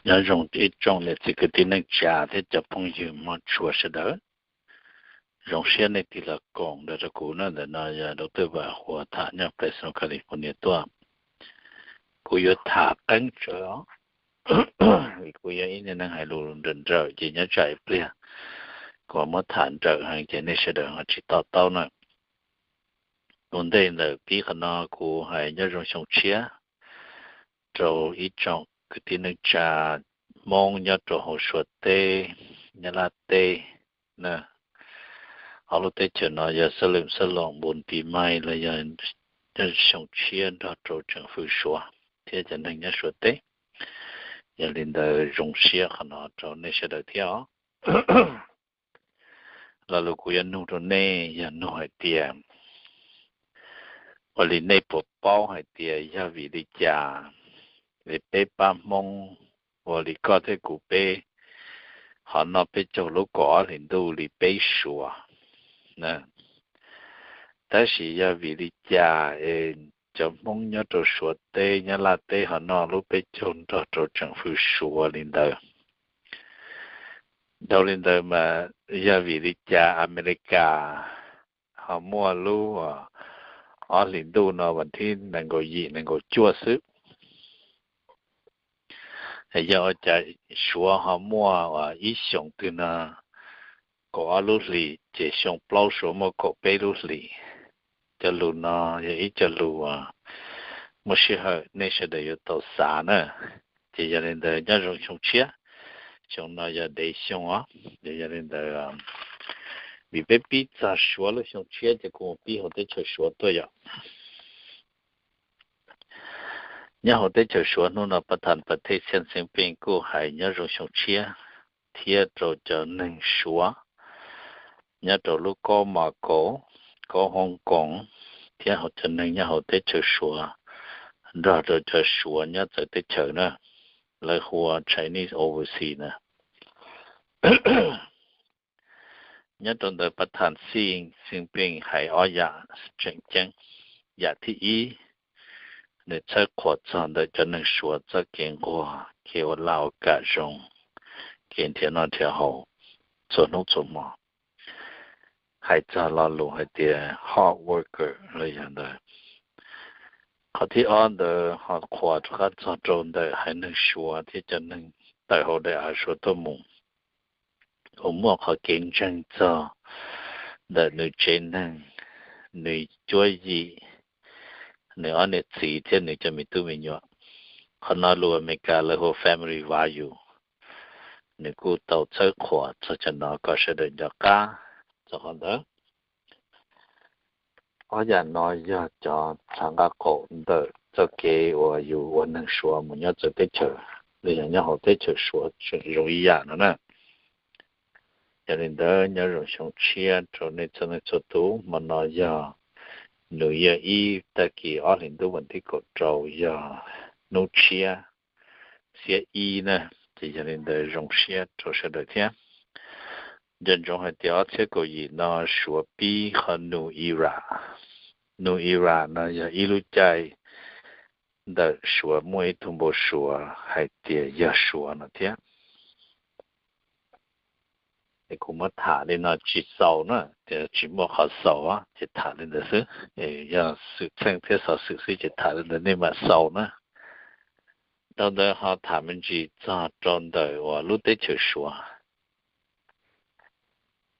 Nyob zoo ib tsoom niam txiv kwv tij neej tsa thiab cov phooj ywg mog tshua sawv daws. Zoo siab nej tig los koom nrog rau kuv na. Ntawm no yog Dr. Vam Huas tham nyob Fresno, California tuaj. Kuv yuav tham qeeb tsawv os, vim kuv yog ib niag neeg hais lus nrawm nrawm ces nyob tsam ib pliag kuv muab tham nrawm heev ces nej sawv daws ho tsis to taub na. Ua ntej ntawm pib qhov no kuv hais nyob zoo xyoo tshiab rau ib tsoom kwv tij neej tsa Hmoob nyob rau hauv Suav teb, Nyab Laj teb na. Ob lub teb chaws no yog Xab Lwm Xab Loos, Npus Tis Mais los yog nyob xyoo tshiab nrog rau tseem fwm Suav thiab cov neeg nyob Suav teb. Yog li ntawd zoo siab qhov no rau nej sawv daws thiab os. Lo lus kuv yuav nug rau nej yog nug hais tias, ua li nej puas paub hais tias yog vim li cas es peb pab Hmoob ua li koj thiab kuv peb ho noj peb caug lub kaum ob hlis ntuj li peb Suav na? Tab sis yog vim li cas es cov Hmoob nyob rau Suav teb, Nyab Laj teb ho noj lub peb caug nrog rau tseem fwm Suav li ntawd? Dhau li ntawd mas yog vim li cas Amelikas ho muaj lub ob hlis ntuj no vas thib nees nkaum yim nees nkaum cuaj xwb, yog ua cas Suav ho muaj ib xyoos twg no kaum ob lub hlis ces xyoo plaub Suav muaj kaum peb lub hlis? Cov lus no yog ib co lus muaj sij hawm nej sawv daws yuav tau xav na. Ces yog li ntawd nyob zoo xyoo tshiab, xyoo no yog dev xyoo os. Yog li ntawd, vim peb pib txog Suav lub xyoo tshiab ces kuv mus pib hauv teb chaws Suav tuaj yom. Nyob hauv teb chaws Suav hnub no Pab Tha Pas Thej Xhiaj Xeev Peej kuj hais nyob zoo xyoo tshiab thiab rau cov neeg Suav nyob rau lub kaub Mos Kaus, kaub Hoob Koos thiab cov neeg nyob hauv teb chaws Suav nrog rau cov Suav nyob txawv teb chaws na, lawv hu ua Chinese overseas na. Nyob rau ntawd Pab Tha Xi Jinping hais ob yam tseem ceeb. Yam thib ib, nws txhawb qhuas txog ntawm cov neeg Suav txoj kev nquag, kev ua laj ua kam zoo, kev nrhiav noj nrhiav haus txhua hnub txhua hmo, hais txog lo lus hais tias hard worker los yog ntawd. Qhov thib ob ntawd ho qhuas rov qab txog rau ntawm haiv neeg Suav thiab cov neeg tawm hauv daim av Suav tuaj mus uas muaj qhov kev ntseeg txog ntawm nws tsev neeg, nws cuab yim, nws ob niam txiv thiab nws cov me tub me nyuam. Qhov no lus Amelikas lawv hu ua family value. Nws kuj tau txhawb qhuas txog cov no kom sawv daws nco qab txog qhov ntawd. Ob yam no yog cov tshav nqaj qaum ntawm txoj kev uas yus ua neeg Suav mus nyob txawv teb chaws, los yog nyob hauv teb chaws Suav tseem zoo ib yam no na. Yog li ntawd nyob zoo xyoo tshiab rau nej txhua leej txhua tus. Hmo no yog nws yog ib tag kis ob hlis ntuj vas thib kaum rau, yog hnub tshiab xiab ib na, ces yog li ntawd zoo siab rau sawv daws thiab. Nco ntsoov hais tias ob txhiab kaum yim no Suav pib qhov New Era. New Era no yog ib lub caij ntawm Suav muaj ib tug npau suav hais tias yog Suav no thiab. Es kuv muab tham li no tsis xaus na, ces tsis muaj qhov xaus ces tham li ntawd xwb. Yog xwm txheej thiab xov xwm xwb ces tham li ntawd nej mam xaus na. Dhau ntawd ho tham me ntsis txog rau ntawm uas lub teb chaws Suav.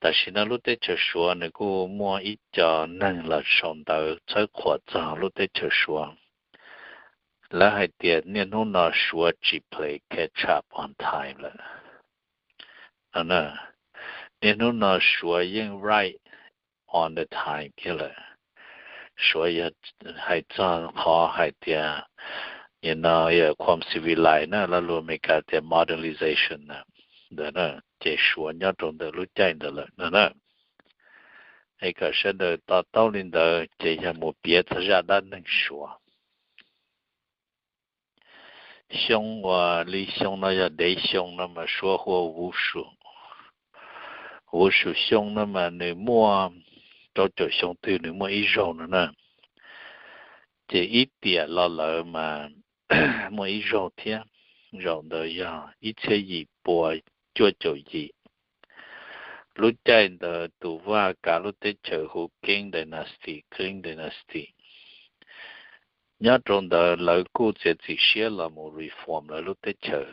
Tam sim no lub teb chaws Suav nws kuj muaj ib co neeg los sau ntawv txhawb qhuas txog lub teb chaws Suav. Lawv hais tias niaj hnub no Suav tsis play catch up on time lawm. Niaj hnub no Suav yeej right on the time thiab lawm. Suav yog hais txog qhov hais tias nim no yog ความสิวิไลนะ, lo lus Amelikas tias modernization na, ntawd na, ces Suav nyob rau ntawm lub caij ntawd lawm no na. Es kom sawv daws to taub li ntawd ces yog mus piav txog zaj dab neeg Suav. Xyoo uas li xyoo no yog dev xyoo no mas Suav hu ua vuv su. Vuv su xyoo no mas nws muaj rau caum xyoo twg nws muaj ib zaug no na. Ces ib tiam los lawm mas muaj ib zaug thiab. zaum ntawd yog ib txhiab yim pua cuaj caum yim. Lub caij ntawd tus vaj kav lub teb chaws hu Qing Dynasty, Qing Dynasty. Nyob rau ntawd lawv kuj txiav txim siab los mus reform lawv lub teb chaws,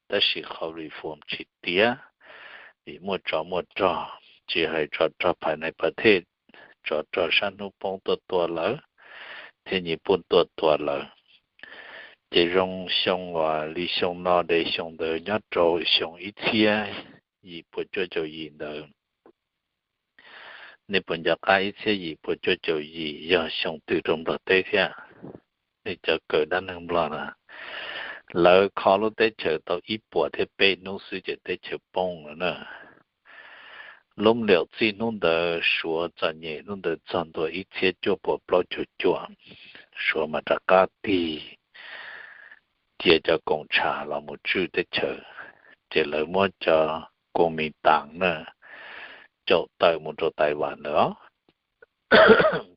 tab sis qhov reform tsis tiav, vim muaj tsov muaj rog, tsis hais tsov rog phais nais pas thej, tsov rog sab hnub poob tuaj tua lawv, thiab nyias puj tuaj tua lawv. Ces zoo xyoo uas li xyoo no de xyoo ntawd nyob rau xyoo ib txhiab yim pua cuaj caum yim ntawd. Nej puas nco qab ib txhiab yim pua cuaj caum yim yog xyoo twg rau Nplog teb thiab? Nej cov kawm dab neeg Nplog na, lawv kho lub teb chaws tau ib puas thiab peb hnub xwb ces teb chaws poob lawm na. Lub liaum txij hnub ntawd Suav txom nyem hnub ntawd txog ntua ib txhiab cuaj pua plaub caug cuaj, Suav mas rov qab tig cia cov koom tsham los mus tswj teb chaws, ces lawv muab cov koom mis tas na caum tawm mus rau Taiwan lawm os.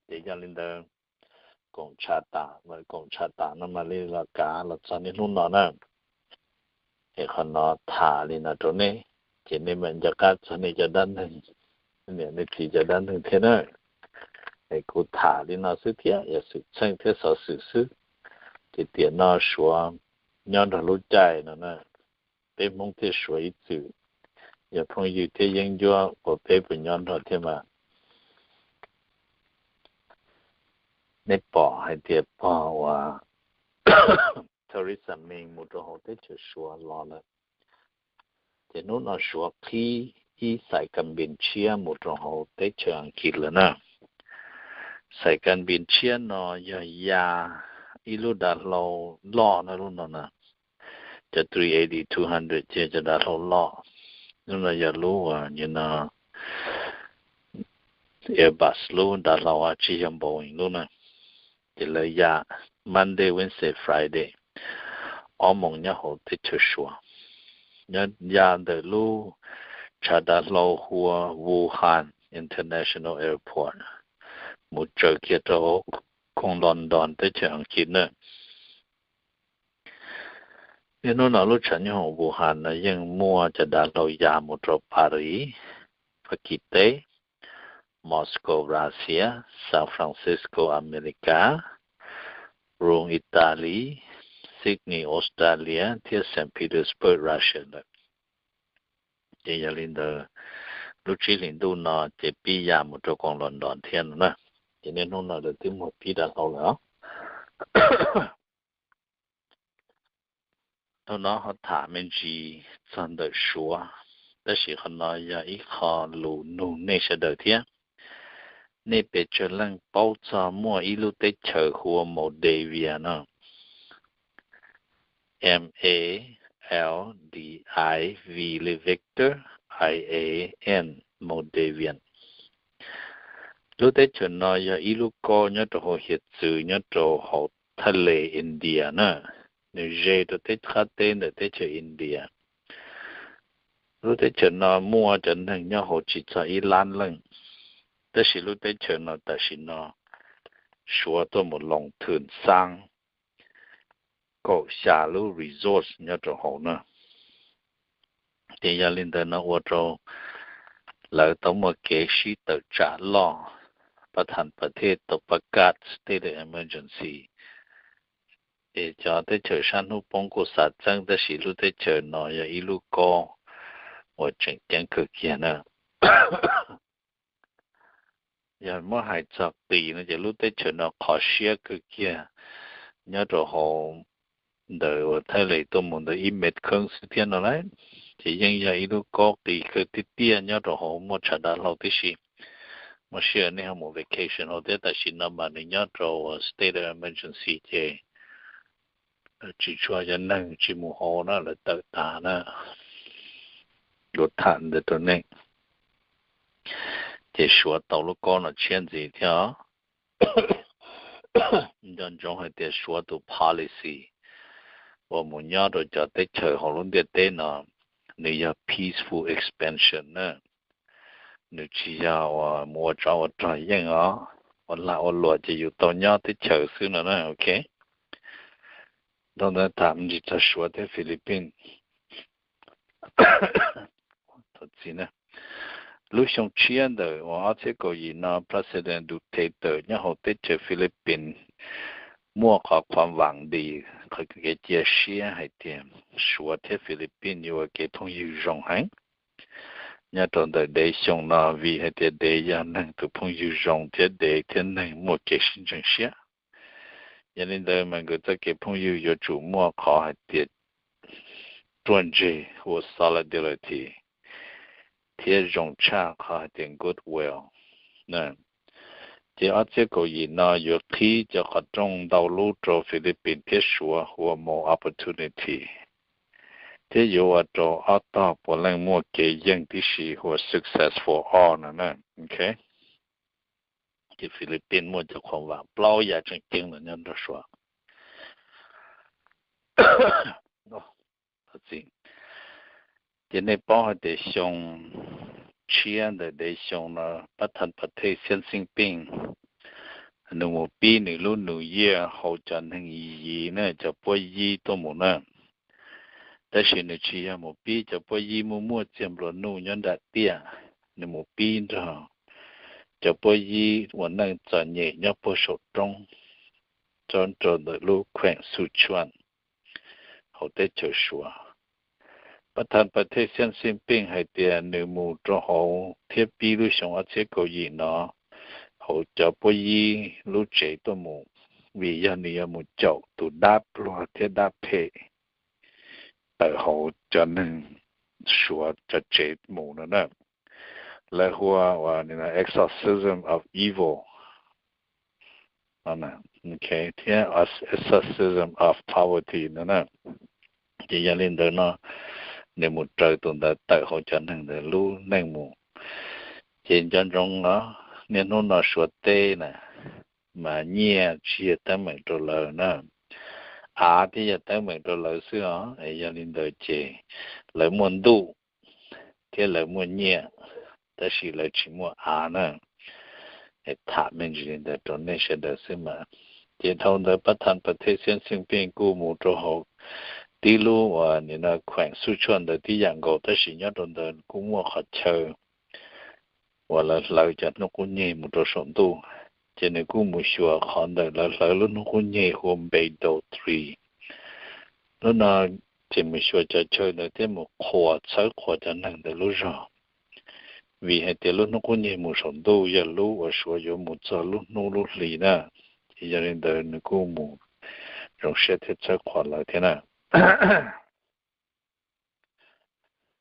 Ces yog li ntawd, koom tsham tas, koom tsham tas no mam li los kav los txog niaj hnub no na. Es qhov no tham li no rau nej, ces nej mam nco qab txog nej cov dab neeg, niam nej txiv cov dab neeg thiab na. Es kuv tham li no xwb thiab, yog xwm txheej thiab xov xwm xwb. Ces tiam no Suav nyob nrog lub caij no na, peb Hmoob thiab Suav ib txwm yog phooj ywg thiab yeeb ncuab uas peb puas nyob nrog thiab mas. Nej pom hais tias pog uas Theresa May mus rau hauv teb chaws Suav los lawm, ces hnub no Suav qhib ib xais kas npis tshiab mus rau hauv teb chaws Askiv lawm na. Xais kas npis tshiab no yog ya ib lub dav hlau loj na, lub no na, cov three eighty, two hundred ces cov dav hlau loj. Lub no yog lub uas no Airbus lub dav hlau, tsis yog Boeing lub na. Ces lawv ya Monday, Wednesday, Friday ob moos nyob hauv teb chaws Suav, nyob ya ntawm lub tshav dav hlau hu ua Wuhan International Airport mus tsaws kiag rau hauv koog London teb chaws Askiv na. Niaj hnub no lub tshav nyob hauv Wuhan no yeej muaj cov dav hlau ya mus rau Paris, Fab Kis teb, Moscow, Russia, San Francisco, America, Rome, Italy, Sydney, Australia, thiab Saint Petersburg, Russia lawm. Ces yog li ntawd, lub tsib hlis ntuj no ces pib ya mus rau koog London thiab no na. Ces niaj hnub no lawv twb muag pib dav hlau lawm os. Thaum no ho tham me ntsis txog ntawm Suav, tab sis qhov no yog ib qho lus nug nej sawv daws thiab. Nej pes tsawg leej paub txog muaj ib lub teb chaws hu ua Moldavia no? M A L D I V li Victor, I A N, Moldavian. Lub teb chaws no yog ib lub kaub nyob rau hauv hiav txwv nyob rau hauv thaj le India na. Nws ze rau teb qab teb ntawm teb chaws India. Lub teb chaws no muaj cov neeg nyob hauv tsis txog ib lab leej, tab sis lub teb chaws no tam sim no Suav tuaj mus loos thwm xaab kaum xya lub resource nyob rau hauv na. Ces yog li ntawd no ua rau lawv tau muaj kev sib tawm tsam loj, pab thas pas thej tau pab kaj state of emergency. Ces cov teb chaws sab hnub poob kuj xav txeeb, tab sis lub teb chaws no yog ib lub kaub uas tseem ceeb kawg kiag na. Yog muab hais txog qis no ces lub teb chaws no qhov siab kawg kiag nyob rau hauv ntawm uas thaj le tuaj mus ntawd ib mev kheeb xwb thiab no lauj. Ces yeej yog ib lub kaub qis kawg tiag tiag nyob rau hauv muaj tshav dav hlau tib si. Muaj sij hawm nej ho mus vacation hauv thiab, tam sim no mas nws nyob rau state of emergency ces tsis tshua cov neeg tsis mus hauv na, lawv tawm tas na. Kuv tham ntawd rau nej. Ces Suav tau lub kaub no tshiab ntxiv thiab. Nco ntsoov hais tias Suav tus policy uas mus nyob rau cov teb chaws hauv lub ntiaj teb no, nws yog peaceful expansion na. Nws tsis yog uas mus ua tsov ua rog yeej os, ua lag ua luam ces yus tau nyob teb chaws xwb no na, ok. Dhau ntawd tham me ntsis txog Suav thiab Philippines. Lub xyoo tshiab ntawm uas ob txhiab kaum yim no, President Duterte nyob hauv teb chaws Philippines muaj qhov khuam vam dis, qhov kev cia siab hais tias Suav thiab Philippines yuav ua kev phooj ywg zoo heev nyob rau ntawm dev xyoo no, vim hais tias dev yog neeg tus phooj ywg zoo thiab dev thiab neeg muaj kev sib ntseeg siab. Yog li ntawd mas nkawd txoj kev phooj ywg yuav tsum muaj qhov hais tias ruaj ntseg, hu ua solidarity, thiab zoo tshaj qhov hais tias goodwill. Ces ob txhiab kaum yim no yuav qhib cov qhov rooj ntau lub rau Philippines thiab Suav, hu ua more opportunity, thiab yuav ua rau ob tog puav leej muaj kev yeej tib si, hu ua success for all no na. Ces Philippines muaj cov khuam vam plaub yam tseem ceeb los nyob nrog Suav. Ces nej paub hais tias xyoo tshiab ntawm dev xyoo no, pab thas pas thej Xian Xin Pij, nws mus pib nws lub New Year hauv cov neeg Yiv na, cov puab yib tuaj mus na. Tab sis nws tsis yog mus pib cov puab yib muaj muaj txiag nplua nuj nyob nram tiaj, nws mus pib nrog cov puab yib uas neej txom nyem nyob puag saum roob, rau ntawm lub kheem Sichuan hauv teb chaws Suav. Pab thas pas thej Xian Xin Pij hais tias nws mus rau hauv thiab pib lub xyoo ob txhiab kaum yim no hauv cov puab yib lub tsev tuaj mus, vim yog nws yuav mus caum tus dab pluag thiab dab phem tawm hauv cov neeg Suav cov tsev mus no na. Lawv hu ua exorcism of evil thiab exorcism of poverty no na. Ces yog li ntawd no, nws mus raws tus ntawd tawm hauv cov neeg ntawd lub neej mus. Ces nco ntsoov os, niaj hnub no Suav teb na, mas nyiaj tsis yog teeb meem rau lawv na, av thiaj yog teeb meem rau lawv xwb os. Es yog li ntawd ces lawv muaj ntuj thiab lawv muaj nyiaj, tab sis lawv tsis muaj av na. Es tham me ntsis li ntawd rau nej sawv daws xwb mas. Ces dhau ntawd pab thas pas thej Xian Xin Pij kuj mus rau hauv tib lub uas nim no kheem Sichuan ntawd tib yam nkaus, tab sis nyob rau ntawd kuj muaj qhov chaw uas lawv hlawv cov hnub qub nyeg mus rau saum ntuj. Ces nws kuj mus xyuas qhov ntawm lawv hlawv lub hnub qub nyeg hu ua Beidou Three. Lub no ces mus xyuas cov chaw ntawd thiab mus qhuas, txhawb qhuas cov neeg ntawd lub zog, vim hais tias lub hnub qub nyeg mus saum ntuj yog lub uas Suav yuav mus txog lub hnub lub hli na. Ces yog li ntawd nws kuj mus zoo siab thiab txhawb qhuas lawv thiab na.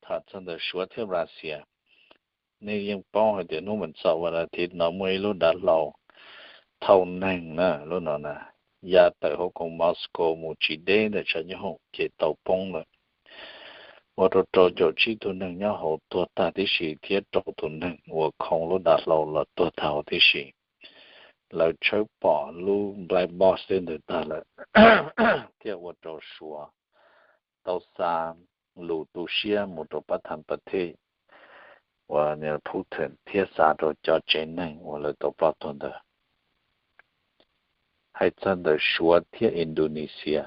Tham txog ntawm Suav thiab Russia, nej yeej paub hais tias hnub vas txaum vas thiv no muaj ib lub dav hlau thauj neeg na, lub no na, ya tawm hauv koog Moscow mus tsis deb ntawm tshav nyob hoom ces tau poob lawm. Ua rau rau caum tsib tug neeg nyob hauv tuag tag tib si thiab rau tus neeg uas khoo lub dav hlau los tuag tag huv tib si. Lawv tshawb pom lub black box tej ntawd tag lawm, thiaj ua rau Suav tau xa lus tu siab mus rau pab thas pas thej uas Putin thiab xa rau cov tsev neeg uas lawv tau ploj tuag ntawd. Hais txog ntawm Suav thiab Indonesia,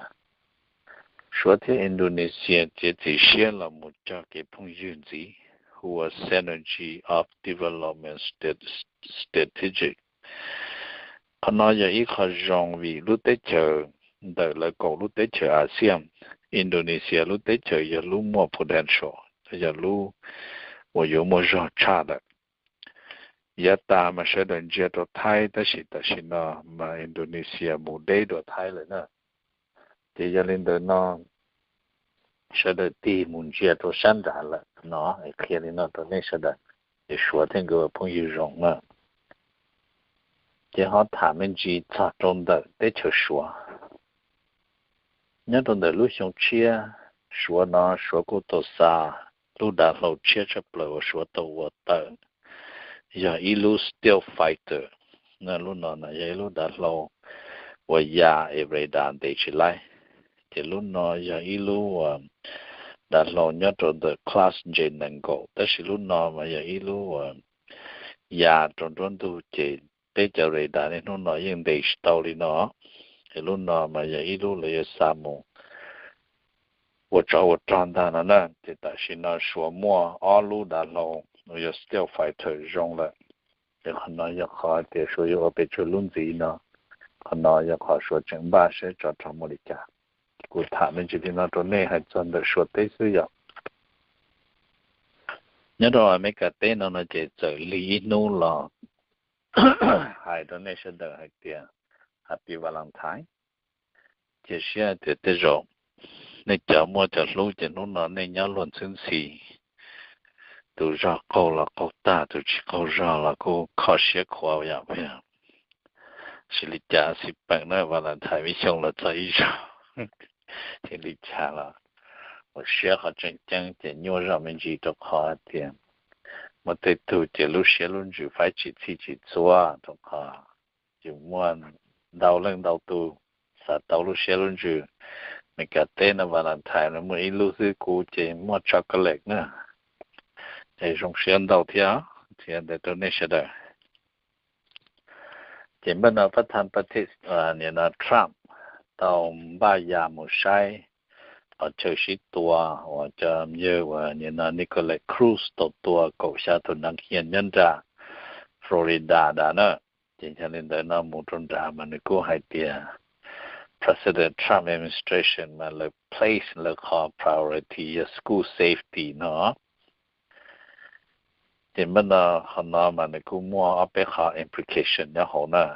Suav thiab Indonesia txiav txim siab los mus cog kev phooj ywg ntxiv, hu ua Synergy of Development Strategy. Qhov no yog ib qho zoo vim lub teb chaws ntawm lawv kaum lub teb chaws ASEAN, Indonesia lub teb chaws yog lub muaj potential, yog lub uas yuav muaj zog tshaj lawm. Yav tas mas sawv daws ntsia rau Thaib, tab sis tam sim no mas Indonesia mus deb dua Thaib lawm na. Ces yog li ntawd no sawv daws tig mus ntsia rau sab nrad lawm no, qhia li no rau nej sawv daws, ces Suav thiab nkawd ua phooj ywg zoo na. Ces ho tham me ntsis txog rau ntawm teb chaws Suav. Nyob rau ntawm lub xyoo tshiab Suav no, Suav kuj tau xa lub dav hlau tshiab tshaj plaws uas Suav tau ua tawm, yog ib lub stealth fighter. Lub no yog ib lub dav hlau uas ya es radar ntes tsis laib. Ces lub no yog ib lub dav hlau nyob rau ntawm class J nees nkaum, tab sis lub no mas yog ib lub uas ya rau nruab ntug ces peb cov radar niaj hnub no yeej ntes tsis tau li no. Es lub no mas yog ib lub lawv yuav xa mus ua tsov ua rog ntag no na. Ces tam sim no Suav muaj ob lub dav hlau uas yog stealth fighter zoo lawm. Ces qhov no yog qhov tias Suav yuav ua pes tsawg lub ntxiv no, qhov no yog qhov Suav tseem npaj seb tsov rog muaj li cas. Kuv tham me ntsis li no rau nej hais txog ntawm Suav teb xwb yom. Nyob rau Amelikas teb no no ces txawm lig ib hnub los hais rau nej sawv daws hais tias Happy Valentine. Cia siab tias tej zaum nej cov muaj cov hlub ces hnub no nej nyob luag ntxhi ntxhi, tus zog qaug los qaug tag, tus tsis qaug zog los kuj kho siab khuav yom. Sis li cas xij peem na, Valentine ib xyoo los txog ib zaug, thiaj li cas los ua siab qhov tseem ceeb ces nyuaj zog me ntsis rau qhov tias muaj tej tug ces lub siab lub ntsws faib tsis txhij tsis txhua rau qhov yus muaj ntau leej ntau tus xav tau lub siab lub ntsws. Amelikas teb no Valentine no muaj ib lub xwb, kuv ces muaj chocolate na, es zoo siab ntau thiab. Qhia ntawd rau nej sawv daws. Ces npaj no fab tham pab thej, nim no Trump tau npaj ya mus saib qhov chaw sib tua uas cov yawg uas nim no Nikolas Cruz tau tua kaum xya tus nas khias nyob nram Florida nrad na. Ces yog li ntawd no mus rau nrad mas nws kuj hais tias President Trump administration mas lawv place lawv qhov priority yog school safety no. Ces npaj no qhov no mas nws kuj muaj ob peb qhov implication nyob hauv na.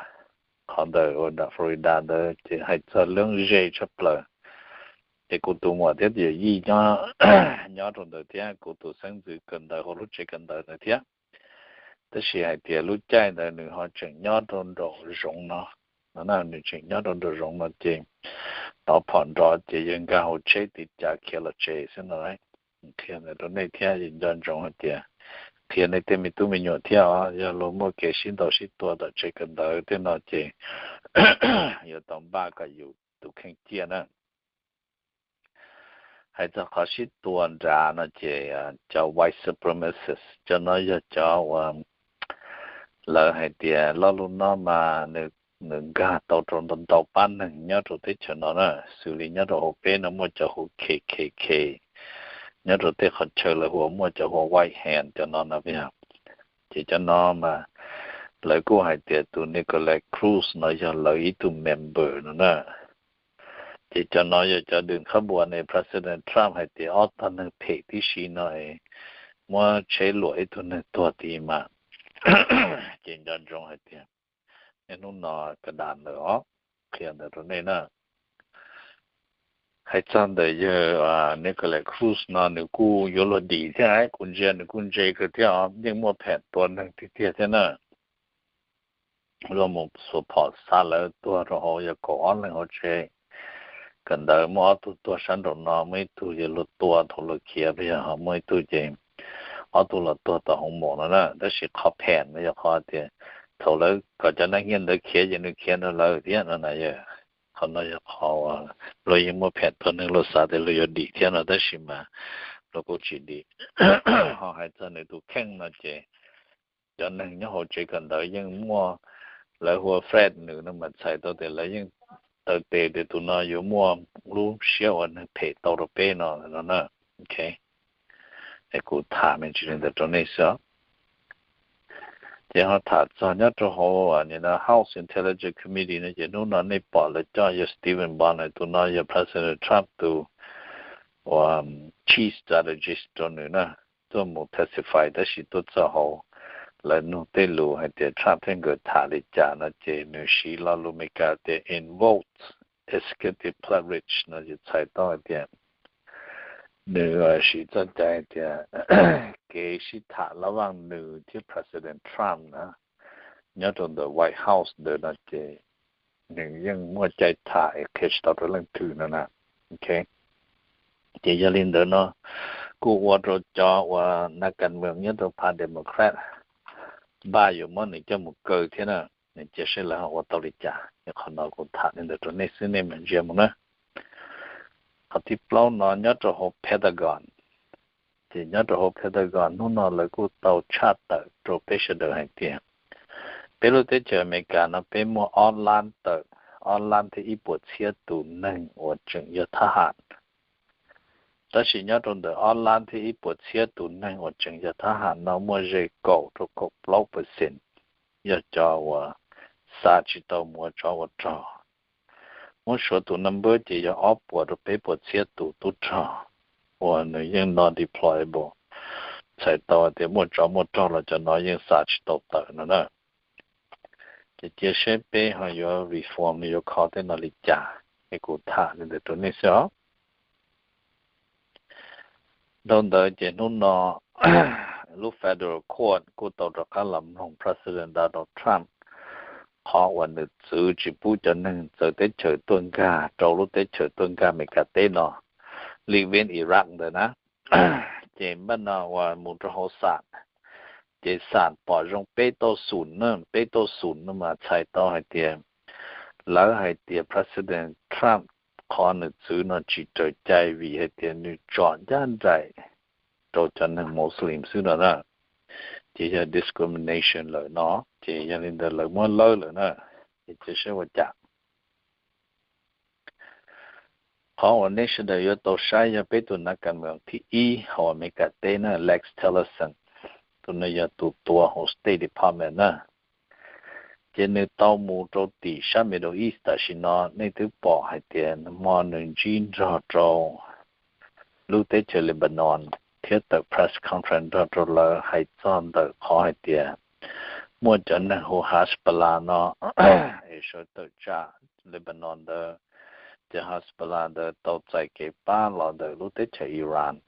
Qhov ntawm ua nram Florida ntawd ces hais txog lub ze tshaj plaws. Ces kuv tus muam thiab tus yawm yij nyob rau ntawd thiab kuv tus xeeb ntxwv kawm ntawv hauv lub tsev kawm ntawv ntawd thiab. Tab sis hais tias lub caij ntawd nws ho tseem nyob rau nraum zoov no, no na, nws tseem nyob rau nraum zoov no ces tov phom nrov ces yawg nkag hauv tsheb tiv cav khiav los tsev xwb no. Qhia ntawd rau nej thiab, nco ntsoov hais tias qhia nej tej me tub me nyuam thiab os, yog luag muaj kev sib ntaus sib tua tom tsev kawm ntawv tej no ces yuav tau npaj kom yus tus kheej ciaj na. Hais txog qhov sib tua nrad no ces cov white supremacist, cov no yog cov uas lawv hais tias lo lus no mas nws nkag tau rau ntau ntau pab neeg nyob rau teb chaws no na, xws li nyob rau hauv peb no muaj cov hu K K K, nyob rau tej qhov chaw lawv hu ua muaj cov hu ua White Hand cov no no yog. Ces cov no mas lawv kuj hais tias tus Nikolas Cruz no yog lawv ib tug member no na. Ces cov no yog cov dwm qhab npua ne President Trump hais tias ob tog neeg phem tib si no muab tsheb luam ib tug neeg tuag tid mas. Ces nco ntsoov hais tias niaj hnub no ka das ntawd os, qhia ntawd rau nej na. Hais txog ntawm yawg Nikolas Cruz no nws kuj yuav luag dim thiab, kuv ntsia nws kuj ntse kawg thiab os, yeej muaj phem tua neeg tiag tiag thiab na. Luag mus xuas phom xa lawv tuag rau hauv yog kaum ob leeg hauv tsev kawm ntawv, muaj ob tug tuag sab nraum no, muaj ib tug yog luag tua thaum luag khiav, yog muaj ib tug ces ob tug los tuag tom hoo maum no na. Tab sis qhov phem no yog qhov tias thaum lawv kom cov nas khias ntawd khiav ces nws khiav nrog lawv thiab no na yog. Qhov no yog qhov luag yeej muaj phem tua neeg, luag xav tias luag yuav dim thiab no tab sis mas luag kuj tsis dim. Ho hais txog nws tus kheej no ces cov neeg nyob hauv tsev kawm ntawv yeej muaj, lawv hu ua Fred nws no mas txhais tau tias lawv yeej taw tes tias tus no yuav muaj lub siab ua neeg phem tau rau peb no no na. Es kuv tham me ntsis li ntawd rau nej xwb. Ces ho tham txog nyob rau hauv House Intelligence Committee no ces hnub no nej pom lawv coj yawg Stephen Bonner, tus no yog President Trump tus uas chief strategist rau nws na, tuaj mus testify tab sis tuaj txog hauv lawv nug tej lus hais tias Trump thiab nkawd tham li cas no ces nws siv lo lus Meskas tias invoke executive privilege no ces txhais tau hais tias nws siv txoj cai hais tias kev sib tham lab vaj nws thiab President Trump na nyob rau ntawm White House ntawd no ces nws yeej muaj cai tham es qhia tsis tau rau leej twg no na. Ces yog li ntawd no kuj ua rau cov uas nas kas mws nyob rau phav Democrat npaj yuav muab nws coj mus kaw thiab na. Nws cia seb lawv ho ua tau li cas, qhov no kuv tham li ntawd rau nej xwb, nej mam ntsia mus na. Qhov thib plaub no nyob rau hauv Pentagon. Ces nyob rau hauv Pentagon hnub no lawv kuj tau tshaj tawm rau peb sawv daws hais tias peb lub teb chaws Amelikas no peb muaj ob lab tawm, ob lab thiab ib puas txhiab tus neeg uas tseem yog thab ham. Tab sis nyob rau ntawm ob lab thiab ib puas txhiab tus neeg uas tseem yog thab ham no muaj ze kaum rau kaum plaub percent yog cov uas xa tsis tau mus ua tsov ua rog. Muab suav tus number ces yog ob puas rau peb puas txhiab tus tub rog uas nws yeej non-deployable, txhais tau tias muaj tsov muaj rog los cov no yeej xa tsis tau tawm no na. Ces cia seb peb ho yuav reform nws yuav kho tej no li cas, es kuv tham li ntawd rau nej xwb os. Dhau ntawd ces hnub no lub federal court kuj tau rov qab los mloog President Donald Trump qhov uas nws txwv tsis pub cov neeg txawv teb chaws tuaj nkag rau lub teb chaws tuaj nkag Amelikas teb no, li vin Iraq ntawd na. Ces npaj no uas mus rau hauv xam, ces xam pom zoo peb tauj xum na, peb tauj xum no mas txhais tau hais tias lawv hais tias President Trump qhov nws txwv no tsis raws cai vim hais tias nws tsom ncaj nraim rau cov neeg Muslim xwb no na. Ces yog discrimination lawm no, ces yog li ntawd lawv muab lawb lawm na. Ces cia saib ua cas. Qhov uas nej sawv daws yuav tau saib yog peb tus nav kas moos thib ib hauv Amelikas teb na, Rex Tillerson, tus no yog tus tua hauv State Department na. Ces nws tau mus rau tim sab Middle East tam sim no, nej twb pom hais tias hmo nws ntsib nrog rau lub teb chaws Lebanon thiab tawm press conference nrog rau lawv hais txog ntawm qhov hais tias muaj cov neeg hu Hezbollah no es sawv tawm tsam Lebanon ntawd, ces Hezbollah ntawd tau txais kev pab los ntawm lub teb chaws Iran.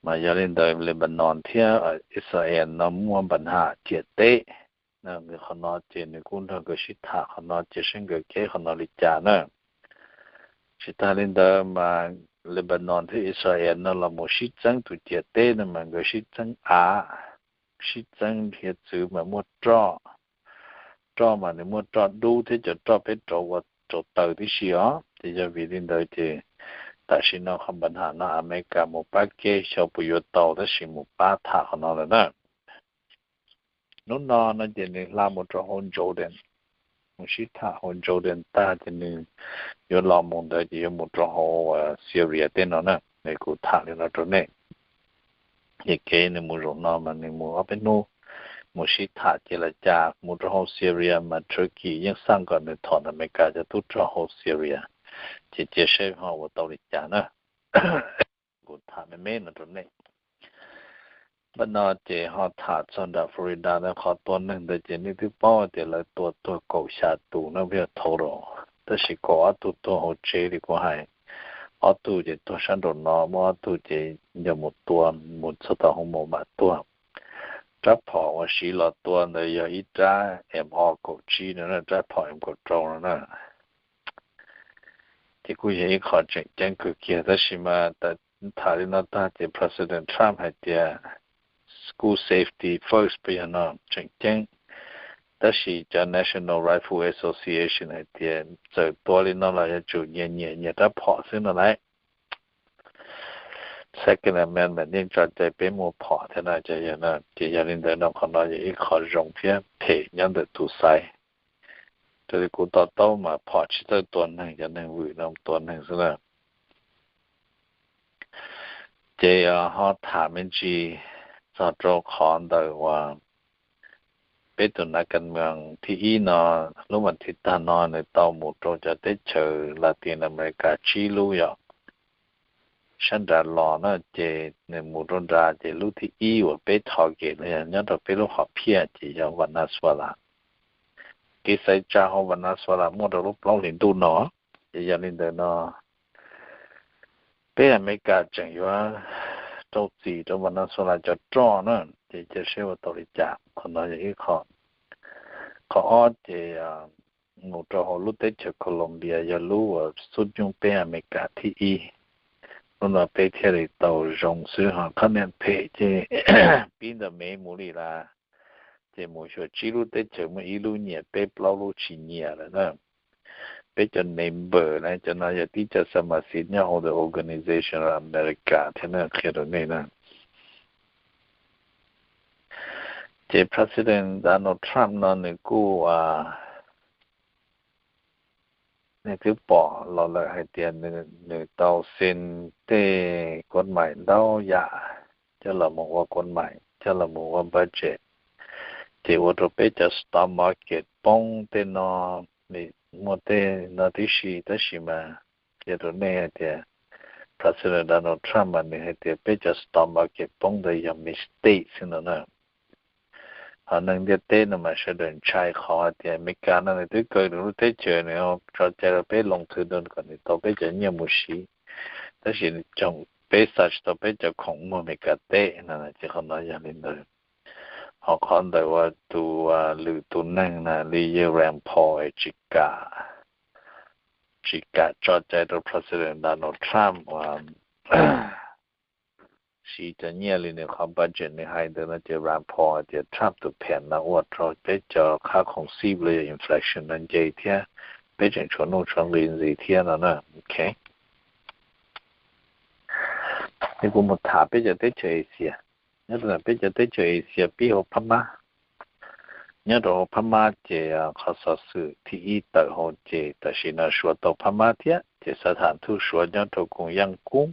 Mas yog li ntawd Lebanon thiab Israel no muaj npa ham ciam teb. Qhov no ces nws kuj nrog nkawd sib tham qhov no ces seb nkawd keb qhov no li cas na. Tsis tas li ntawd mas Lebanon thiab Israel no los mus sib txeeb tus ciam teb no mas nkawd sib txeeb av, sib txeeb hiav txwv mas muaj roj, roj mas nws muaj roj dub thiab cov roj peb rauv ua rauv taws tib si os. Ces yog vim li ntawd ces tam sim no qhov npa ham no Amelikas mus pab keb xyov puas yuav tau tab sis mus pab tham qhov no lawm na. Hnub no no ces nws hla mus rau hauv Jordan, mus sib tham hauv Jordan tag ces nws yuav los mus ntawd ces yuav mus rau hauv Syria tej no na. Nws kuv tham li no rau nej. Ces kev nws mus zaum no mas nws mus ob peb hnub, mus sib tham ces li cas mus rau hauv Syria mas Turkey yeej xaj kom nws thom Amelikas cov tub rog hauv Syria. Ces cia seb ho ua tau li cas na. Kuv tham me me no rau nej. Npaj no ces ho tham txog nram Florida ntawd, qhov tua neeg ntawd ces nej twb paub tias lawv tua tuag kaum xya tus no peb yog total, tab sis kaum ob tug tuag hauv tsev li kuv hais, ob tug ces tuag sab nraum no, muaj ob tug ces yog mus tua, mus txog tom hoo maum mam tuag. Rab phom uas siv los tua ntawd yog ib rab M O kaum tsib no, rab phom M kaum rau no na. Ces kuj yog ib qho tseem ceeb kawg kiag, tab sis mas tham li no tag ces President Trump hais tias school safety first peb yog no tseem ceeb, tab sis cov National Rifle Association hais tias txawm tua li no los yuav tsum nyias nyiam nyias rab phom xwb no lauj. Second Amendment yeej tso cai peb muaj phom thiab na, ces yog li ntawd no qhov no yog ib qho zoo thiab phem nyob ntawm tus xaiv. Raws li kuv to taub mas phom tsis txawj tua neeg, cov neeg vwm no tua neeg xwb na. Ces ho tham me ntsis txog rau qhov ntawm uas peb tus nav kas moos thib ib no, lub vas thiv tag no nws tau mus rau cov teb chaws Latin America tsib lub yom, sab nrad los na, ces nws mus rau nrad ces lub thib ib uas peb target los yog nyob rau peb lub hom phiaj ces yog Venezuela. Kev xaiv tsa hauv Venezuela muaj rau lub plaub hlis ntuj no. Ces yog li ntawd no peb Amelikas tseem yuav rau txim rau Venezuela cov roj na, ces cia seb ua tau li cas. Qhov no yog ib qho. Qhov ob ces mus rau hauv lub teb chaws Colombia yog lub uas xub nyuj peb Amelikas thib ib. Lub no peb thiaj li tau zoo xwb, ho qhab niam phem ces pib ntawm Mev mus li las, ces mus xyuas tsib lub teb chaws muaj ib lub nyiam, peb plaub lub tsis nyiam lawm na. Peb cov neighbor na, cov no yog tib co xa ma xiv nyob hauv the Organization of America thiab na, qhia rau nej na. Ces President Donald Trump no nws kuj nej twb pom los lawm hais tias nws tau xees tej kuab maim ntau yam coj los mus ua kuab maim, coj los mus ua budget. Ces ua rau peb cov stock market poob tej no, muaj tej no tib si, tab sis mas qhia rau nej hais tias President Donald Trump mas nws hais tias peb cov stock market poob ntawd yog mistake xwb no na. Ho neeg ntiaj teb no mas sawv daws ntshai qhov hais tias Amelikas no nws twb kaw nws lub teb chaws, nws tso cai rau peb loo thwv rau kom nws tau peb cov nyiaj mus siv, tab sis peb xa tsis tau peb cov khoom muag Amelikas teb no, ces qhov no yog li ntawd. Ho qhov ntawm uas tus lwm tus neeg na li yawg Rand Paul es tsis kam, tsis kam tso cai rau President Donald Trump uas siv cov nyiaj li nws qhov budget nws hais ntawd no ces Rand Paul hais tias Trump tus pham no ua rau peb cov qhab khoom xib los yog inflation no nce thiab peb tseem tshuav nuj tshuav nqi ntxiv thiab no na. Ok, ces kuv mus tham peb cov teb chaws Asia. Nyob rau peb cov teb chaws Asia pib hauv Phab Mab. Nyob rau hauv Phab Mab ces qhov xov xwm thib ib tawm hauv ces tam sim no Suav tau Phab Mab thiab ces xav tham thuj Suav nyob rau koog Yaj Koob.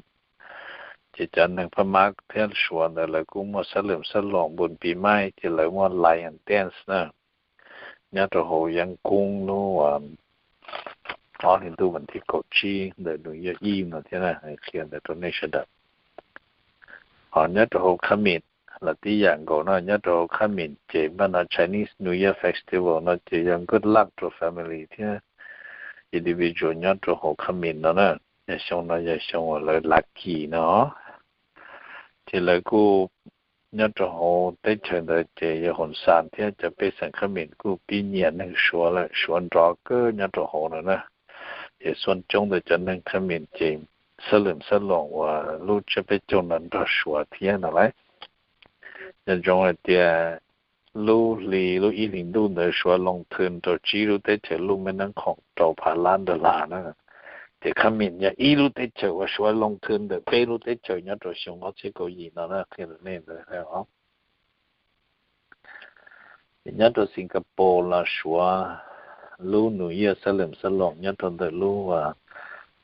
Ces cov neeg Phab Mab thiab Suav ntawd lawv kuj muaj xab lwm xab loom npun pis maij ces lawv muaj lion dance na. Nyob rau hauv Yaj Koob lub ob hlis ntuj vas thib kaum tsib ntawm nus yaj ib no thiab na, qhia ntawd rau nej sawv daws. Ho nyob rau hauv Khab Mim los tib yam nkaus no, nyob rau hauv Khab Mim ces npaj no Chinese New Year Festival no ces yog good luck rau family thiab individual nyob rau hauv Khab Mim no na. Yog xyoo no yog xyoo uas lawv lucky no. Ces lawv kuj nyob rau hauv teb chaws ntawd ces yawg Hun San thiab cov pej xeem Khab Mim kuj pib nyiam neeg Suav lawm, Suav nrov kawg nyob rau hauv no na. Ces xuaj coob ntawm cov neeg Khab Mim ces xab lwm xab loom uas lub tsiab peb caug no nrog Suav thiab no lauj. Nco ntsoov hais tias lub hli, lub ib hlis ntuj ntawd Suav loo thwv rau tsib lub teb chaws luj mej neeb khoom rau phav lab dollar na. Ces Khab Mim yog ib lub teb chaws uas Suav loo thwv ntawm peb lub teb chaws nyob rau xyoo ob txhiab kaum yim no na, qhia rau nej ntawd os. Ces nyob rau Singapore los Suav lub New Year xab lwm xab loom nyob rau ntawm lub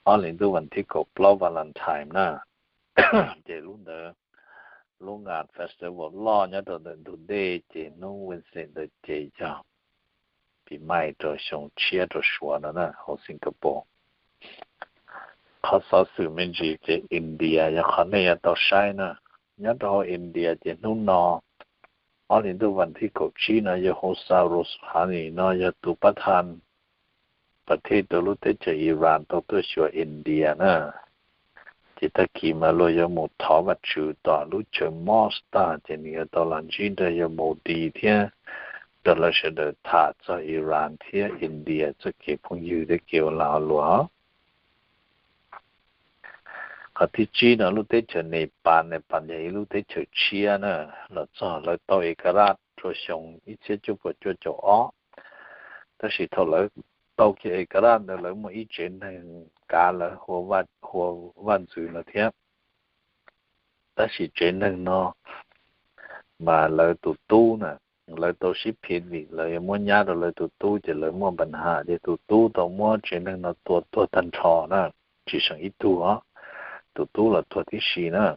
ob hlis ntuj vas thib kaum plaub Valentine na. Ces lub ntawd lub nga festival loj nyob rau ntawm ntug dej ces hnub Wednesday ntawd ces yog pis maij rau xyoo tshiab rau Suav no na hauv Singapore. Qhov xov xwm me ntsis ces India yog qhov nej yuav tau saib na. Nyob rau hauv India ces hnub no ob hlis ntuj vas thib kaum tsib no yawg Hosal Rosahani no yog tus pab thaj pas thej rau lub teb chaws Iran tau tuaj xyuas India na. Ces tag kis mas luag yuav mus thov Vajtswv tom lub chaw mosque tag ces nws yuav tau los ntsib nrog yawg Modi thiab nrog lawv sawv daws tham txog Iran thiab India txoj kev phooj ywg thiab kev ua lag ua luam. Qhov thib tsib no lub teb chaws Nepal, Nepal yog ib lub teb chaws tshiab na, los txog lawv tau ekarat rau xyoo ib txhiab cuaj puas cuaj caum ob. Tab sis thaum lawv tau kiag ekarat ntawd lawv muaj ib tsev neeg kav lawv hu ua vaj ntxwv no thiab. Tab sis tsev neeg no mas lawv tus tub na, lawv tau sib phiv vim lawv yuav muab nyab rau lawv tus tub ces lawv muaj npa ham ces tus tub tau muab tsev neeg no tua tuag tag nrho na, tsis seem ib tug os, tus tub los tuag tib si na.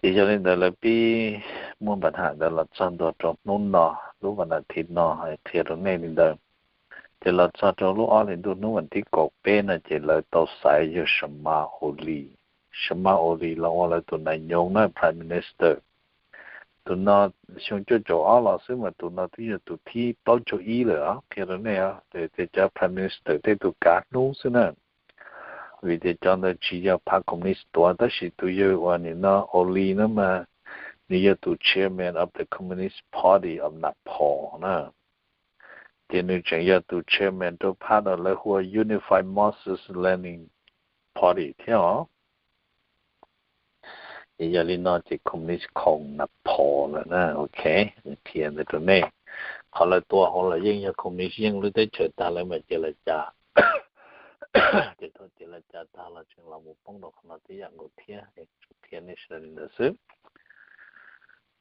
Ces yog li ntawd lawv pib muaj npa ham ntawd los txog ntua rau hnub no, lub vas nas thiv no qhia rau nej li ntawd. Ces los txog rau lub ob hlis ntuj hnub vas thib kaum peb no ces lawv tau xaiv yawg Sharma Oli. Sharma Oli los ua lawv tus nas nyoos na, Prime Minister. Tus no xyoo cuaj caum ob los xwb mas tus no twb yog tus thib plaub caug ib lawm os, qhia rau nej os, tias cov Prime Minister tej tus kav hnub xwb na. Vim tias cov ntawd tsis yog phav Communist tuav, tab sis tus yawg uas nim no Oli no mas nws yog tus chairman of the Communist Party of Nepal na. Ces nws tseem yog tus chairman rau phab uas lawv hu ua Unified Marxist-Lenin Party thiab os. Ces yog li no ces Communist khoom Nepal lawm na, ok, qhia ntawd rau nej. Qhov lawv tua hauv los yeej yog Communist yeej, lub teb chaws tag lawv mam cia li cas. Ces thaum cia li cas tag los tseem los mus poob rau qhov no tib yam nkaus thiab, qhia nej sawv daws li ntawd xwb.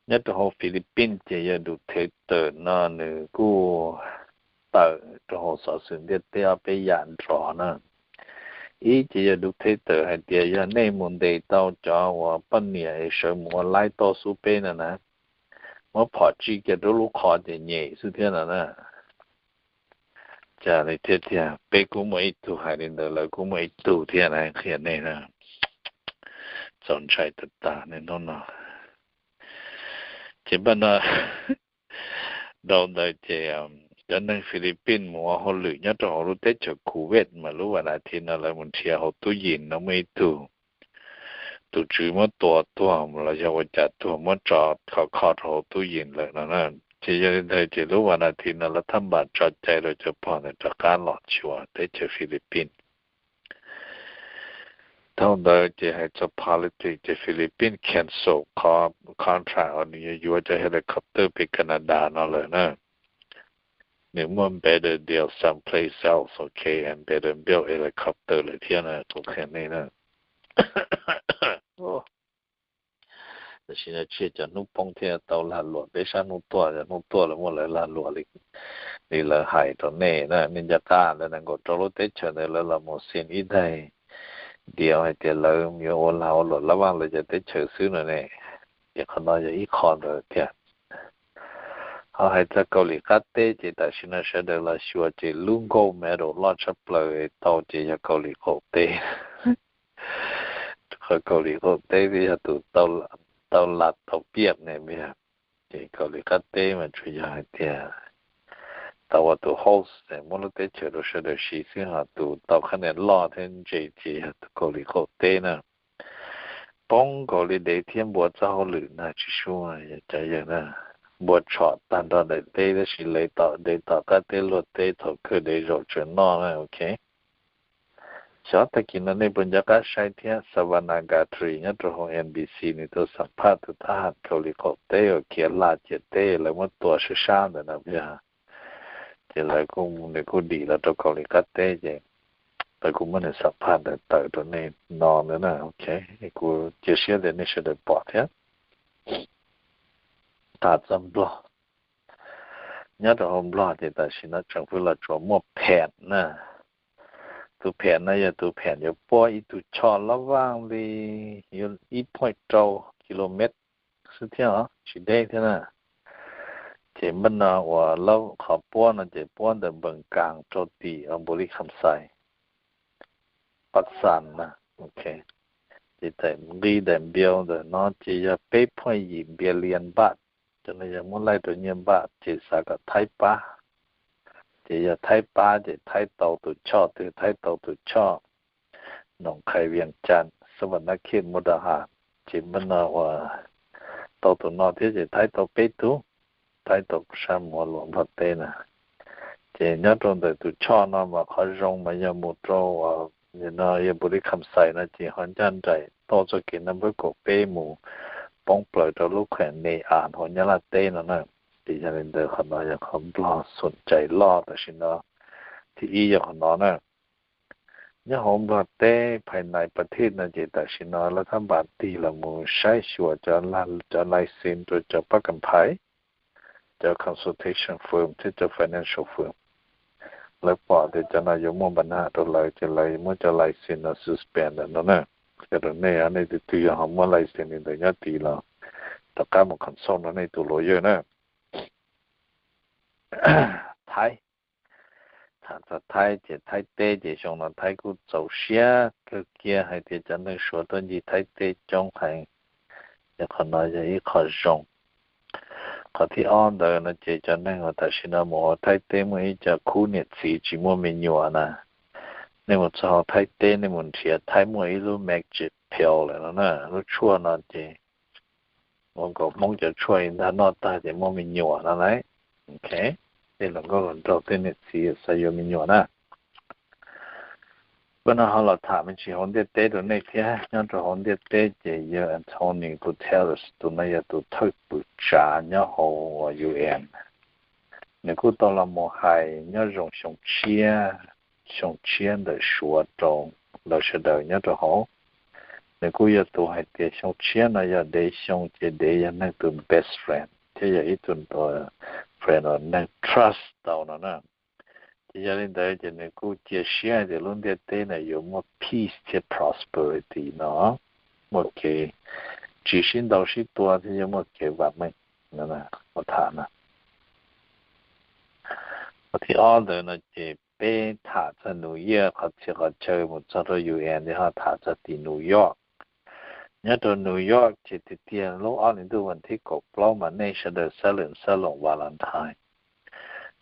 Nyob rau hauv Philippines ces yawg Duterte no nws kuj tawm rau hauv xov xwm ntiaj teb ob peb yam nrov na. Ib ces yog dictator hais tias yog nej mus ntes tau cov uas poj niam es sawv mus ua laib toj xub peb no na, muab phom tsij kiag rau lub qhov ces nyem xwb thiab no na. Cas li thiab tiag, peb kuj muaj ib tug hais li ntawd, lawv kuj muaj ib tug thiab na, qhia nej na. Txaus ntshai tag tag nej hnub no. Ces npaj no dhau ntawd ces cov neeg Philippines mus ua hauj lwm nyob rau hauv lub teb chaws Kuwait mas lub vas nas thi no lawv mus nrhiav hauv tub yees no muaj ib tug tus tswv muab tua tuag los yog ua cas tuag muab tso khov kho rau hauv tub yees lawm no na. Ces yog li ntawd ces lub vas nas thi no lawv thaj npam tso cai rau cov pog ntawd rov qab los xyuas teb chaws Philippines. Dhau ntawd ces hais txog politics ces Philippines cancel qhov contract uas nws yuav yuav cov helicopter pem Canada no lawm na. Nws muaj better deal someplace else, okay, and better build helicopter lawm thiab na, kuv qhia nej na. Tam sim no tsiaj cov hnub poob thiaj tau lag luam, peb sab hnub tuaj, cov hnub tuaj lawv muaj lawv lag luam li, li lawv hais rau nej na. Nej nco qab lawv nees nkaum rau lub teb chaws ntawd lawv los mus sin ib daim diav hais tias lawv yuav ua lag ua luam lab vaj lawv cov teb chaws xwb no ne. Ces qhov no yog ib qho ntawd thiab. Ho hais txog Kaus Lim qab teb ces tam sim no sawv daws los xyuas ces lub gold medal loj tshaj plaws tau ces yog Kaus Lim qaum teb. Qhov Kaus Lim qaum teb twb yog tus tau la tau piaj ne, ces Kaus Lim qab teb mas tsuas yog hais tias tau ua tus host muab lub teb chaws rau sawv daws siv xwb, ho tus tau qhab nia loj thiab ntse ces yog tus Kaus Lim qaum teb na. Poob nkaus li dev thiab npua txoj hauj lwm ntag tsis sub, cov yawg na. Npua tshom tag nrho daim teb tab sis dev tom qab teb luag teb thaum kawg dev zaum tseem noj na, ok. Xyov tag kis no nej puas nco qab saib thiab, Savannath Guthrie nyob rau hauv N B C nws tau xam phaj tus thab ham Kaus Lim qaum teb uas khiav hla ciam teb lawv muab tua sab sab ntawd no, ces lawv kuj, nws kuj dim los rau Kaus Lim qab teb ces lawv kuj muab nws xam phaj ntawd tawm rau nej no ntawd na, ok. Kuv cia siab tias nej sawv daws pom thiab. Tham txog Nplog, nyob rau hauv Nplog ces tam sim no tseem pheej los tsuas muaj phem na. Tus phem no yog tus phem yuav puab ib tug choj loj vaj li ib point rau kilomev xwb thiab os, tsis deb thiab na. Ces npaj no uas qhov puab no ces puab ntawm Npees Kaas rau tim Npaus Lis Kham Xais, Pab Xas na, ok. Ces tawm nqi daim npias ntawm no ces yog peb point yim billion baht, cov no yog muab laij rau nyiaj npaj ces xav kom Thaib pab. Ces yog Thaib pab ces Thaib tau tus choj twg? Thaib tau tus choj Noom Qhais, Vias Cas, Xas Vas Nas Khej, MusDas Has. Ces npaj no uas tau tus no thiab ces Thaib tau peb tug, Thaib tau sab mus ua luam Nplog teb na. Ces nyob rau ntawm tus choj no mas qhov zoo mas yog mus rau uas no yog Npaus Lis Kham Xais no ces ho ncaj nraim toj txoj kev naj npawb kaum peb mus poob plaws rau lub khuem Ne As hauv Nyab Laj teb no na. Ces yog li ntawd qhov no yog qhov Nplog xum cais loj tam sim no. Thib ib yog qhov no na. Nyob hauv Nplog teb phais nais pas thij no ces tam sim no lawv thab npas tig los mus saib xyuas cov license rau cov pab kam phais, cov consultation firm thiab cov financial firm. Lawv pom tias cov no yuav muaj npa na rau lawv ces lawv muab cov license no suspend no na. Yog rau nej, nej tus twg yog ho muaj license li ntawd nyob tid los rov qab mus consult no nej tus lawyer na. Thaib, tham txog Thaib ces Thaib teb ces xyoo no Thaib kuj txaus siab kawg kiag hais tias cov neeg Suav tuaj ncig Thaib teb coob heev. Yog qhov no yog ib qho zoo. Qhov thib ob ntawd no ces cov neeg uas tam sim no mus hauv Thaib teb muaj ib co khub niam txiv tsis muaj me nyuam na. Nej mus txog hauv Thaib teb nej mus nrhiav, Thaib muaj ib lub Magic Pill lawm no na, lub tshuaj no ces ua nkaus Hmoob cov tshuaj ntag, noj tag ces muaj me nyuam no lauj. Ok, tej hluas nkauj hluas nraug tej niam txiv xav yuav me nyuam na. Pab no ho los tham me ntsis hauv ntiaj teb rau nej thiab. Nyob rau hauv ntiaj teb ces yawg Antonio Guterres tus no yog tus thawj pwm tsav nyob hauv U N. Nws kuj tau los mus hais nyob zoo xyoo tshiab, xyoo tshiab ntawm Suav rau lawv sawv daws nyob rau hauv. Nws kuj yog tus hais tias xyoo tshiab no yog dev xyoo ces dev yog neeg tus best friend thiab yog ib tug friend uas neeg trust tau no na. Ces yog li ntawd ces nws kuj cia siab tias lub ntiaj teb no yuav muaj peace thiab prosperity no, muaj kev tsis sib ntaus sib tua thiab yuav muaj kev vam meej. Ua tham na, qhov thib ob ntawd no ces peb tham txog New Year qhov txhia qhov chaw mus txog rau U N thiab ho tham txog tim New York. Nyob rau New York ces tiag tiag lub ob hlis ntuj vas thib kaum plaub mas nej sawv daws xab lwm xab loos Valentine.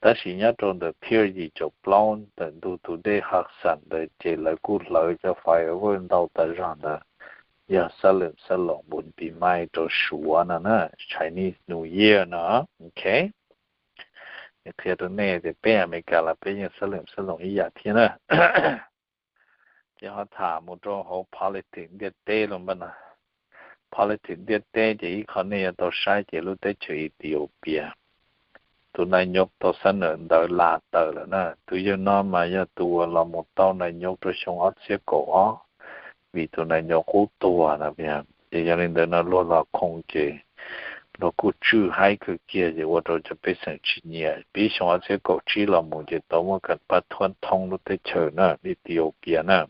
Tab sis nyob rau ntawm Pier yim caum plaub ntawm ntug tus dej Hudson ntawd ces lawv kuj hlawv cov firework ntau tas zog ntawd, yog xab lwm xab loos npun pis mais rau Suav no na, Chinese New Year no. Ok, qhia rau nej tias peb Amelikas los peb yeej xab lwm xab loos ib yam thiab na. Ces ho tham mus rau hauv politics ntiaj teb los npaj no. Politics ntiaj teb ces ib qho nej yuav tau saib ces lub teb chaws Ethiopia, tus nais nyuj tau xab nawm ntawv la tawm lawm na. Tus yawg no mas yog tus uas los mus tau nais nyuj rau xyoo ob txhiab kaum ob, vim tus nais nyuj qub tuag na. Ces yog li ntawd no luag los khoo ces luag kuj tswj haib kawg kiag ces ua rau cov pej xeem tsis nyiam. Pib xyoo ob txhiab kaum tsib los mus ces tau muaj kam pab thuab thoob lub teb chaws na, Ethiopia na.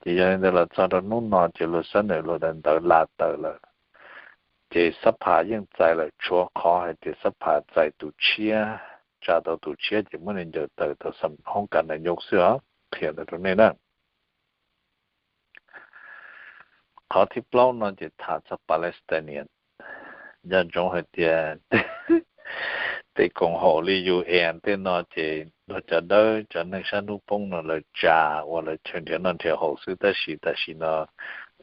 Ces yog li ntawd los txog rau hnub no ces luag xab nawm luag daim ntawv la tawm lawm. Ces xab phas yeej txais lawm, tshuav qhov hais tias xab phas txais tus tshiab, tsa tau tus tshiab ces muab nws ncaws tawm tau hoob kas nais nyuj xwb os. Qhia ntawd rau nej na. Qhov thib plaub no ces tham txog Palestinian. Nco ntsoov hais tias tej koom haum li U N tej no ces luag cov dawb cov neeg sab hnub poob no lawv tsa ua lawv chaw nrhiav noj nrhiav haus xwb, tab sis tam sim no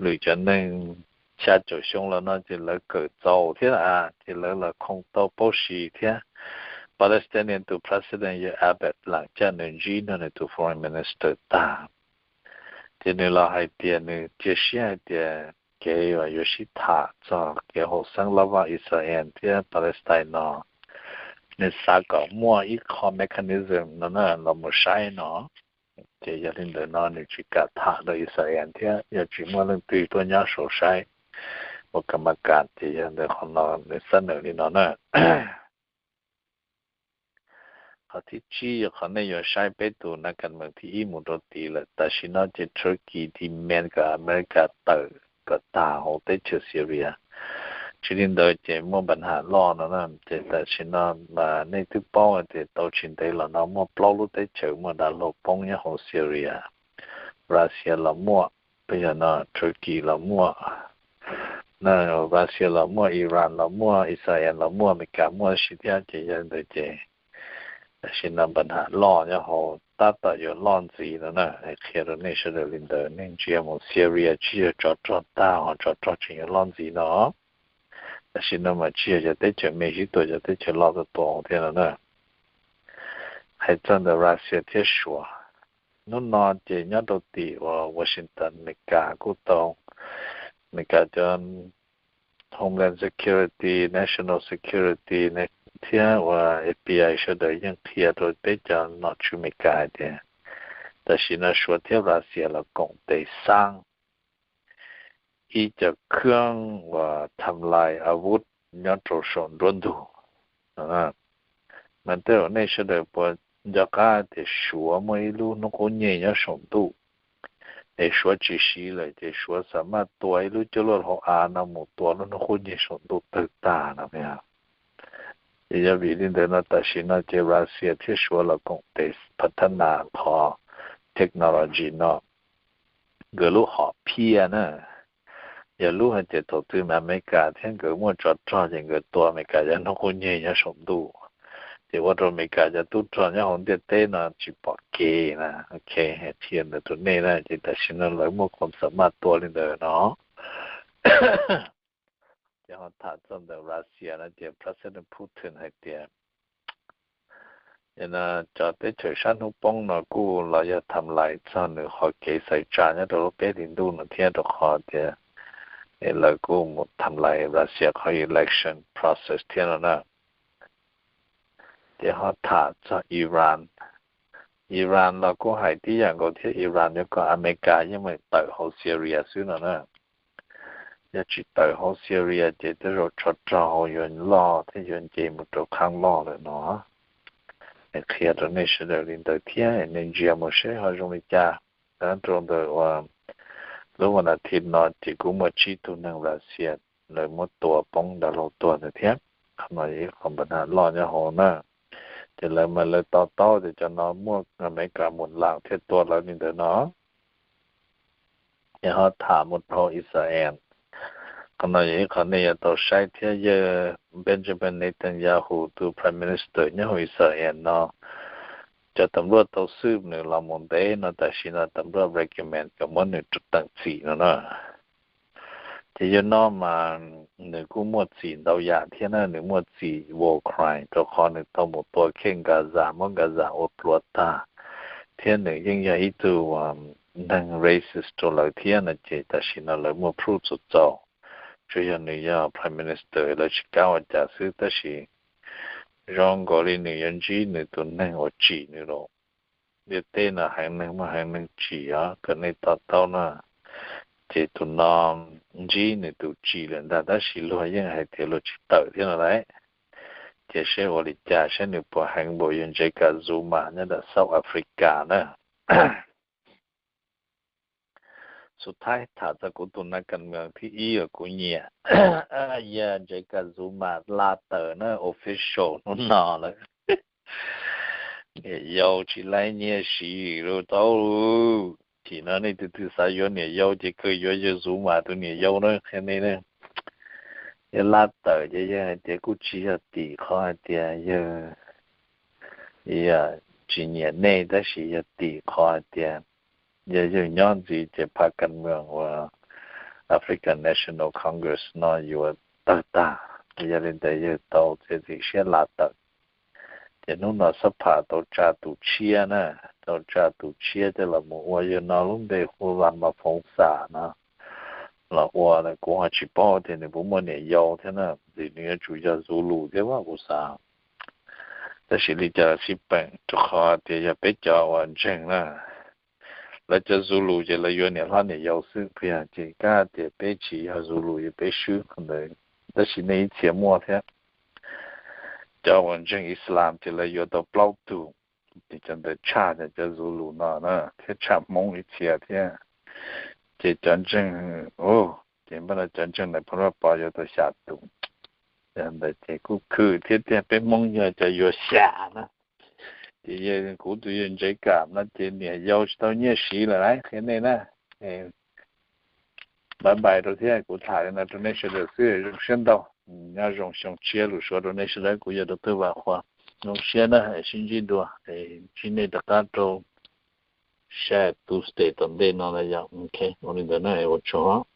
lwm cov neeg xya caum xyoo los no ces lawv kawm txaus thiab, ces lawv los khoo tau paub si thiab. Palestinian tus president yog Abbott laam caj nws ntsib nrog nws tus foreign minister tag, ces nws los hais tias nws cia siab hais tias kev uas yuav sib tham txog kev haum xeeb loj vaj Israel thiab Palestine no, nws xav kom muaj ib qho mechanism no na los mus saib no. Ces yog li ntawd no nws tsis kam tham rau Israel thiab yog tsis muaj leej twg tuaj nyob saum saib ua kam ma kam, ces yog ntawd qhov no nws xab nawm li no na. Qhov thib tsib yog qhov nej yuav saib peb tus nas kas meem thib ib mus rau tid lawm. Tam sim no ces Turkey demand kom America tawm kom tag hauv teb chaws Syria. Tsis li ntawd ces muaj npa ham loj no na. Ces tam sim no mas nej twb paub hais tias tau tsis ntev los no muaj plaub lub teb chaws muaj dav hlau poob nyob hauv Syria. Russia los muaj, peb yog no Turkey los muaj, Russia los muaj, Iran los muaj, Israel los muaj, Amelikas muaj si thiab. Ces yog ntawd ces tam sim no npa ham loj nyob hauv tab tom yuav loj ntxiv no na. Qhia rau nej sawv daws li ntawd, nej ntsia mus Syria tsis yog tsov rog tag ho tsov rog tseem yuav loj ntxiv no. Tam sim no mas tsis yog cov teb chaws me sib tua, cov teb chaws loj tuaj tua thiab no na. Hais txog ntawm Russia thiab Suav, hnub no ces nyob rau tim uas Washington, Amelikas kuj tau, Amelikas cov Homeland Security, National Security thiab uas F B I sawv daws yeej qhia rau peb cov nom tswv Amelikas hais tias tam sim no Suav thiab Russia los koom tes xaab ib co khab uas tham lais a vub nyob rau saum nruab ntug. Mas tej zaum nej sawv daws puas nco qab tias Suav muaj ib lub hnub qub nyeg nyob saum ntuj, es Suav tsis siv lawm ces Suav xam maj tua ib lub cuaj luaj hauv av no mus tua lub hnub qub nyeg saum ntuj tawg tag no. Ces yog vim li ntawd no tam sim no ces Russia thiab Suav los koom tes pha thab nas qhov technology no, nkawd lub hom phiaj na. Yog lub hais tias thaum twg Amelikas thiab nkawd muaj tsov rog ces nkawd tua Amelikas cov hnub qub nyeg nyob saum ntuj, ces ua rau Amelikas cov tub rog nyob hauv ntiaj teb no tsis pom kev na. Ok, qhia ntawd rau nej na, ces tam sim no lawv muaj khoom xam maj tua li ntawd no. Ces ho tham txog ntawm Russia no ces President Putin hais tias cov teb chaws sab hnub poob no kuj los yog tham lais txog nws qhov kev xaiv tsa nyob rau lub peb hlis ntuj no thiab, rau qhov tias lawv kuj mus tham lais Russia qhov election process thiab no na. Ces ho tham txog Iran. Iran los kuj hais tib yam nkaus thiab, Iran yuav kom Amelikas yeej meem tawm hauv Syria xwb no na. Yog tsis tawm hauv Syria ces tej zaum tsov rog hauv yuav loj thiab yuav nce mus rau qhab loj lawm no. qhia rau nej sawv daws li ntawd thiab nej ntsia mus seb ho zoo li cas. Tab rau ntawm uas lub vas nas thiv no ces kuj muaj tsib tug neeg Lav Xias lawv muab tua poob dav hlau tuag ntawd thiab. Qhov no yog ib qho npa na loj nyob hauv na. Ces lawv mas lawv to taub tias cov no muaj Amelikas mus lam thiaj tua lawv li ntawd no. Ces ho tham mus rau Israel, qhov no yog ib qho nej yuav tau saib thiab. Yawg Benjamin Netanyahu tus Prime Minister nyob hauv Israel no, cov tam luaj tau xwb nws los mus ntev no tam sim no tam luaj recommend kom muab nws teem txim no na. Ces yawg no mas nws kuj muaj txim ntau yam thiab na. Nws muaj txim war crime rau qhov nws tau mus tua kheej Gaza, muab Gaza ua pluav tag, thiab nws yeej yog ib tug neeg racist rau lawv thiab no. Ces tam sim no lawv muaj proof txaus txaus, tsuas yog nws yog Prime Minister lawv tsis kam ua cas xwb. Tab sis zoo nkaus li nws yuav ntsib nws tus neeg uas tsim nws los. Ntiaj teb no heev neeg muaj heev neeg tsim os, kom nej to taub na. Ces tus no ntsib nws tus tsim lawm ntag, tab sis luag yeej hais tias luag tsis tawm thiab no lauj. Ces seb ua li cas, seb nws puas heev npaum yawg Jacob Zuma nyob ntawm South Africa na. Xub thaib tham txog kuv tus nas kas moos thib ib uas kuv nyiam, yawg Jacob Zuma la tawm na, official hnub no lawm. Niam yau tsis laib nyiaj siv lawm tau. Chim no nej tus twg xav yuav niam yau ces kawg yuav yawg Zuma tus niam yau na, qhia nej na. Yawg la tawm ces yawg hais tias kuj tsis yog tim qhov hais tias yawg tsis nyiam nej, tab sis yog tim qhov hais tias yog yawg nyob ntxiv ces pab kas moos uas African National Congress no yuav tawg tag. Yog li ntawd yawg tau txiav txim siab la tawm. Ces hnub no xab pham tau tsa tus tshiab na, tau tsa tus tshiab coj los mus ua yawg no lub npe hu Ramaphosa no los ua lawm. Kuv ho tsis paub tias nws puas muaj niam yau thiab na, ntxim nws yuav tsum yog Zulu thiab kuv xav. Tab sis li cas los sib peem, rau qhov tias yog peb cov uas ntseeg na, lawv cov Zulu ces lawv yuav niam hlob niam yau xwb, puas yog? Ces kab tias peb tsis yog Zulu ces peb swb qhov ntawd. Tab sis nej ib txhia muaj thiab. Cov uas ntseeg Islam ces lawv yuav tau plaub tug, ces cov ntawd tshaj cov Zulu no na, thiab tshaj Hmoob ib txhia thiab. Ces cov ntseeg, ces npaj no cov ntseeg Nais Phoo Vaj Pov yuav tau xya tus. Ntawd ces kuj khwm thiab tiag, peb Hmoob yog cov yuav xya na. Ces yawg, kuv tus yawg Ntsev Kam no ces niam yau tsis tau nyiaj siv lawm lauj, qhia nej na. Bye bye rau thiab, kuv tham li no rau nej sawv daws xwb, zoo siab ntau. Nyob zoo, xyoo tshiab lus suav rau nej sawv daws, kuv yog Doctor Vam Qhua. Zoo siab na, sib ntsib dua, ntsib nej rov qab rau sab Tuesday tom ntej no na yom. Ok, ua li ntawd na, ua tsaug.